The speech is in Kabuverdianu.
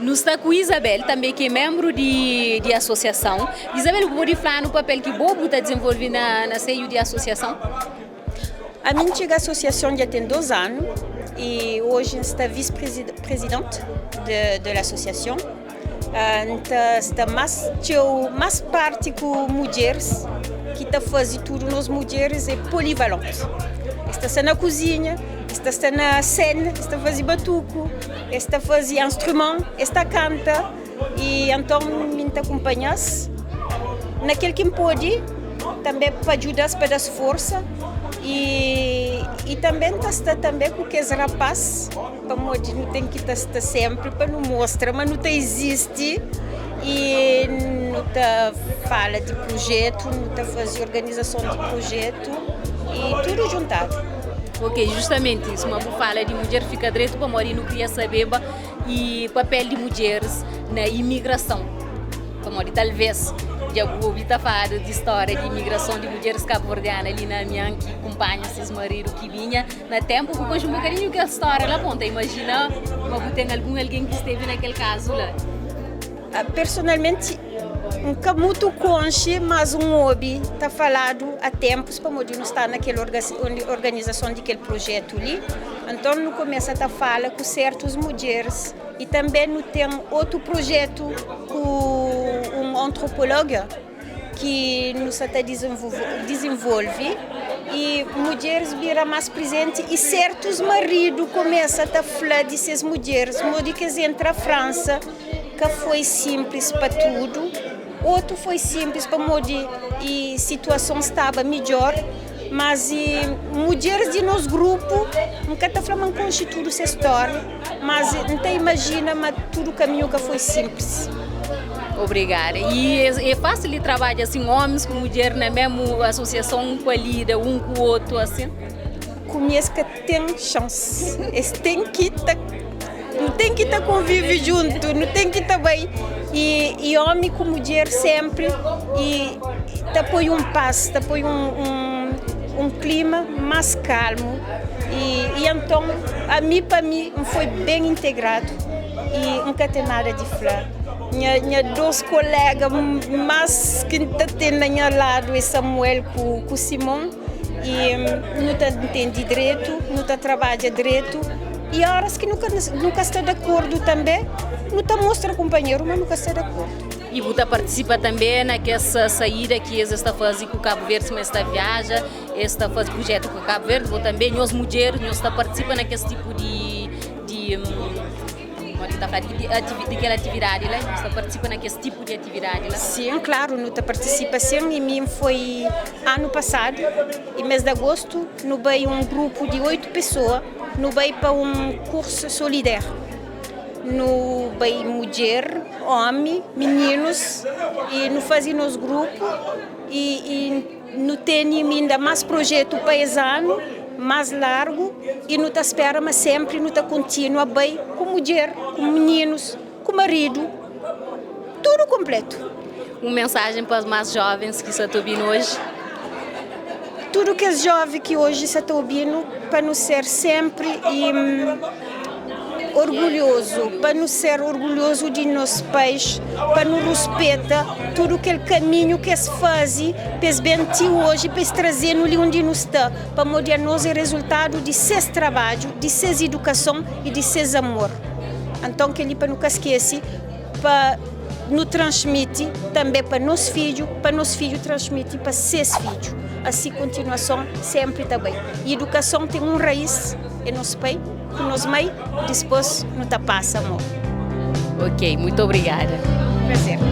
Nu sta ku Isabel, tanbe ki é menbru di di asosiason. Isabel, bu pode fla-nu papel ki bo bu ta dizenvolve na na seiu di asosiason? Ami N txiga asosiason dja ten dos anu i oji N sta vis-prezidenti de de l'asosiason. N ta sta más txeu, más parti ku mudjeris ki ta faze tudu. Nos mudjeris é polivalenti. Es ta sta na kuzinha, es ta sta na sena, es ta faze batuku. Es ta faze instrument, es ta kanta i anton mi N ta kunpanha-s na kel ki N pode, tanbe pa djuda-s, pa da-s forsa i i tanbe N ta sta tanbe ku kes rapás pamodi nu ten ki ta sta senpri pa nu mostra ma nu ta izisti i nu ta fala di prujetu, nu ta faze organizason di prujetu i tudu djuntadu. Ok, justamenti suma bu fala di mudjer fika dretu pamodi nu kria sabeba i papel di mudjeris na imigrason pamodi talves dja bu obi ta faladu di storia di imigrason di mudjeris kabuverdiana li na Amian ki kunpanha ses maridu ki binha na tempu bu konxe un bokadinhu kel storia la bon ta imajina ma bu ten algun algen ki stevi na kel kazu la. Personalmenti N ka mutu konxe, mas N obi ta faladu a tempus pamodi nu sta na kel organizason di kel projetu li. Anton nu kumesa ta fala ku sertus mudjeris i tanbe nu ten otu projetu ku un antropologa ki nu sta ta dizenvolve i mudjeris bira mas prizenti i sertus maridu kumesa ta fla di ses mudjeris modi ki es entra Fransa. Ka foi sinplis pa tudu, otu foi sinplis pamodi i situason staba midjor, mas i mudjeris di nos grupu, N ka ta fla ma N konxe tudu ses stória, mas N ta imajina ma tudu kaminhu ka foi sinplis. Obrigada. I é fásil di trabadja asin, ómis ku mudjer na mésmu asosiason pa lida un ku otu asin? Ku mi es ka ten xansi, es ten ki ta. Nu ten ki ta konvive djuntu, nu ten ki ta bai i, i omi ku mudjer senpri i ta poi un pas, ta poi un, un, un klima más kalmu i, i anton ami pa mi N foi ben integradu i N ka ten nada di fla. Nha, nha dos kolega más ki N ta ten na nha ladu é Samuel ku, ku Simon i nu ta ntende dretu, nu ta trabadja dretu. I óras ki nu ka nu ka sta di akordu tanbê, nu ta mostra kunpanheru ma nu ka sta di akordu. I bu ta partisipa tanbê na kes saída ki es ta faze ku Kabu Verdi, sima es ta viaja, es ta faze prujétu ku Kabu Verdi, bo tanbê, nhos mudjeris, nhos ta partisipa na kes tipu di di modi ki ta fla di di kel atividadi la? Nhos ta partisipa na kes tipu di atividadi la? Sin, klaru, nu ta partisipa sin. I mi N foi anu pasadu, i mês di agostu, nu bai un grupu di oitu pesoa. Nu bai pa un kursu solider. Nu bai mudjer, omi, mininus i nu faze nos grupu i i nu tene inda mas projetu pa es anu, mas largu i nu ta spera ma senpri nu ta kontinua bai ku mudjer, ku mininus, ku maridu, tudu konpletu. Un mensajen pa mas jovens ki sa ta obinu oji? Tudu kes jove ki oji sa ta obinu, pa nu ser senpri i orgulhozu, pa nu ser orgulhozu di nos pais, pa nu ruspeta tudu kel kaminhu ki es faze pa es ben ti oji, pa es traze-nu li undi nu sta, pamodi anos é rezultadu di ses trabadju, di ses idukason i di ses amor. Anton kel-li pa nu ka skese, pa nu transmiti tanbe pa nos fidju, pa nos fidju transmiti pa ses fidju. Asi kontinuason senpri ta bai. Idukason ten un rais, é nos pai ku nos mai, dispôs nu ta pasa amor. Ok, mutu obrigada. Prazer.